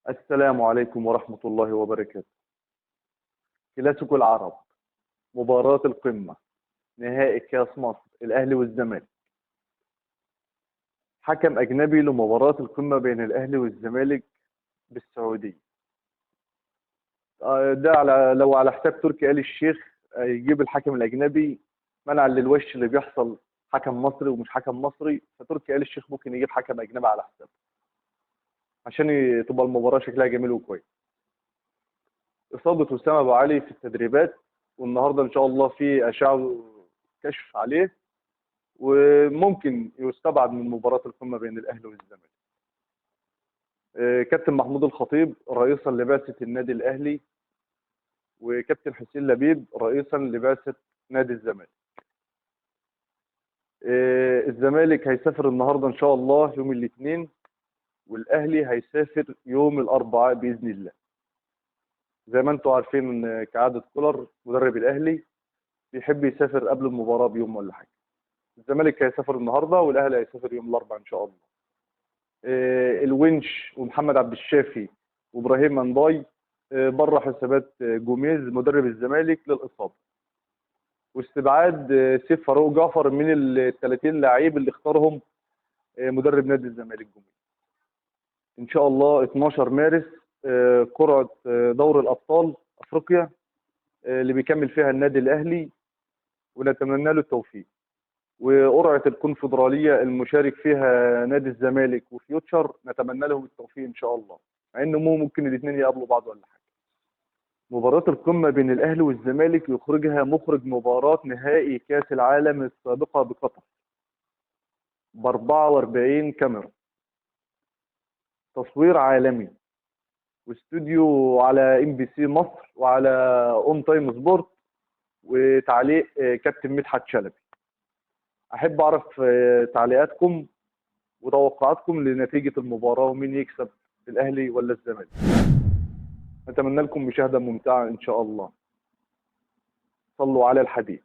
السلام عليكم ورحمة الله وبركاته. كلاسيكو العرب، مباراة القمة، نهائي كاس مصر، الأهلي والزمالك. حكم أجنبي لمباراة القمة بين الأهلي والزمالك بالسعودية. ده لو على حساب تركي آل الشيخ يجيب الحكم الأجنبي منعا للوش اللي بيحصل، حكم مصري ومش حكم مصري، فتركي آل الشيخ ممكن يجيب حكم أجنبي على حسابه عشان تبقى المباراة شكلها جميل وكويس. إصابة وسام أبو علي في التدريبات، والنهارده إن شاء الله في أشعة كشف عليه، وممكن يستبعد من مباراة القمة بين الأهلي والزمالك. كابتن محمود الخطيب رئيسا لبعثة النادي الأهلي، وكابتن حسين لبيب رئيسا لبعثة نادي الزمالك. الزمالك هيسافر النهارده إن شاء الله يوم الاثنين، والأهلي هيسافر يوم الأربعاء بإذن الله. زي ما انتم عارفين كعادة كولر مدرب الأهلي بيحب يسافر قبل المباراة بيوم ولا حاجة. الزمالك هيسافر النهارده والأهلي هيسافر يوم الأربعاء إن شاء الله. الونش ومحمد عبد الشافي وإبراهيم منداي بره حسابات جوميز مدرب الزمالك للإصابة، واستبعاد سيف فاروق جعفر من ال 30 لعيب اللي اختارهم مدرب نادي الزمالك جوميز. إن شاء الله 12 مارس قرعة دور الأبطال أفريقيا اللي بيكمل فيها النادي الأهلي، ونتمنى له التوفيق. وقرعة الكونفدرالية المشارك فيها نادي الزمالك وفيوتشر، نتمنى لهم التوفيق إن شاء الله، مع إنه ممكن الاثنين يقابلوا بعض ولا حاجة. مباراة القمة بين الأهلي والزمالك يخرجها مخرج مباراة نهائي كأس العالم السابقة بقطر ب 44 كاميرا، تصوير عالمي، واستوديو على MBC مصر وعلى ON Time Sport، وتعليق كابتن مدحت شلبي. احب اعرف تعليقاتكم وتوقعاتكم لنتيجة المباراة، ومين يكسب، الاهلي ولا الزمالك. اتمنى لكم مشاهدة ممتعة ان شاء الله. صلوا على الحبيب.